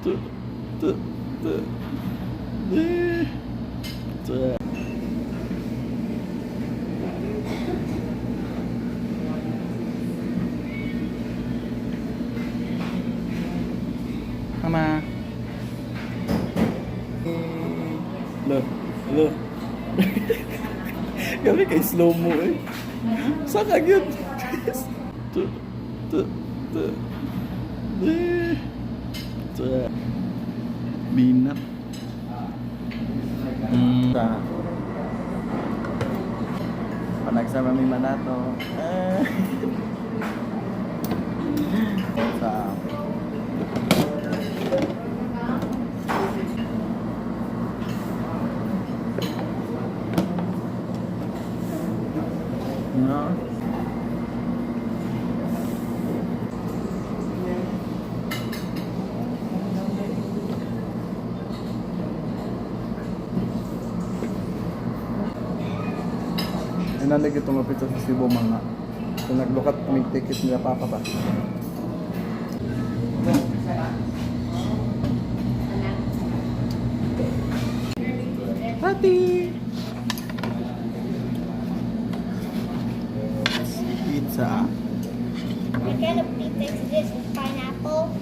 Two, two, two, three, two. Mama. Lo, lo. Gabi kay slow mo eh. Sa ka gyud? Two, two, two, three, two. Binat. Panagsama mi manato. Eh. Sa No. Inalig itong pizza sa Cebu mga. So naglukat kami ticket nila papa ba. Pati! Pizza. What kind of pizza is this? With pineapple?